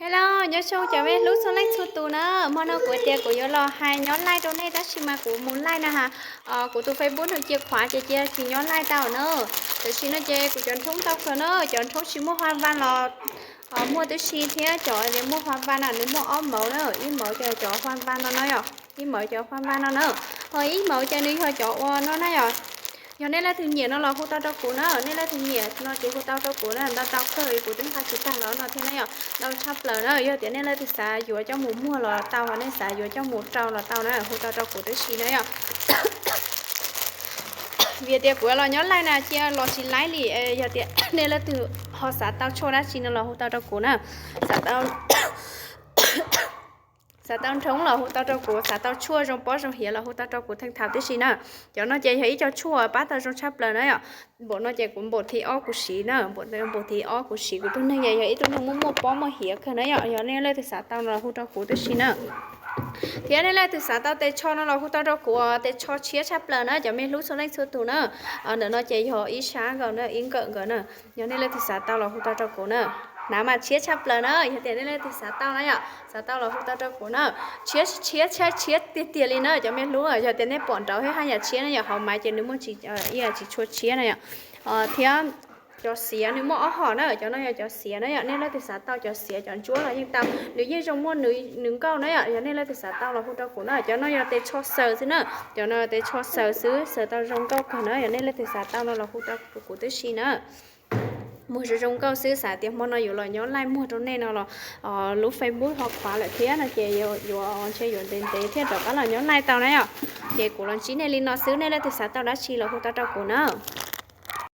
Hello, nyob zoo cov me hlub txhua leej txhua tus na. Hmo no kuv tias kuv yuav los hais nyob laij rau nej tab sis mas kuv mus laij na ha, kuv tus Facebook nws cia khuav ces cia tsis nyob laij tau na. Tam sim no ces kuv cov nrhoob tau kawg na, cov nrhoob tsis muaj hoa văn los muaj tib si thiab cov muaj hoa văn na nws muaj ob mauv na, ib mauv ces cov hoa văn no no yom, ib mauv cov hoa văn no na, ho ib mauv ces nws yog cov ua no na yom. Yog nej leej twg nyiam no los hu tau rau kuv na, nej leej twg nyiam no ces hu tau rau kuv na, ntau ntau kawg kuv twb nqa tsis tag los no thiab na yom, ntau tshaj plaws na. Yog tias nej leej twg xav yuav coj mus muag los tau, nej xav yuav coj mus rau los tau na, hu tau rau kuv tib si na yom. Vim tias kuv los nyob laij na cia los tsis laij li, yog tias nej leej twg ho xav tau tshuaj dab tsi no los hu tau rau kuv na, xav tau nrhoob los hu tau rau kuv, xav tau tshuaj zoo pob zoo hiav los hu tau rau kuv theej thaum tib si na. Cov no ces yog ib co tshuaj pab tau zoo tshaj plaws na yom. Npaum no ces kuv npaum thib ob kuv siv na, npaum thib ob kuv siv, kuv tus neeg yog ib tug neeg muaj muaj pob muaj hiav kawg na yom. Yog nej leej twg xav tau no los hu rau kuv tib si na. Thiab nej leej twg xav tau tes tsho no los hu tau rau kuv, tes tsho tshiab tshaj plaws na cov me hlub txhua leej txhua tus na. Ntawm no ces yog ib sab nkaus na, ib nkawm nkaus na. Yog nej leej twg xav tau los hu tau rau kuv na. Hnav mas tshiab tshaj plaws na, yog tias nej leej twg xav tau na yom, xav tau los hu tau rau kuv na. Tshiab tshiab tshiab tiag tiag li na cov me hlub, yog tias nej pom nraud thiab haj yam tshiab na yom, hauv mas ces nws muaj tsis, ib yam tsis tshua tshiab na yom. Thiab cov xiav nws muaj ob hom na, cov no yog cov xiav na yom, nej leej twg xav tau cov xiav cov ntsuab los yeej tau, nws yeej zoo muaj nws nkauj na yom. Yog nej leej twg xav tau los hu rau kuv na, cov no yog tes tsho xaws xwb na, cov no tes tsho xaws xwb, xaws tau zoo nkauj kawg na. Yog nej leej twg xav tau no los hu tau kuv tib si na. Muag zoo zoo nkauj xwb, xav tias hmo no yuav los nyob laij muag rau nej no los lub Facebook ho khuav lawm thiab no ces yuav ntshe yuav ntev ntev thiaj rov qab los nyob laij tau na yom. Ces kuv los ntsib nej li no xwb, nej leej twg xav tau dab tsi los hu tau rau kuv na.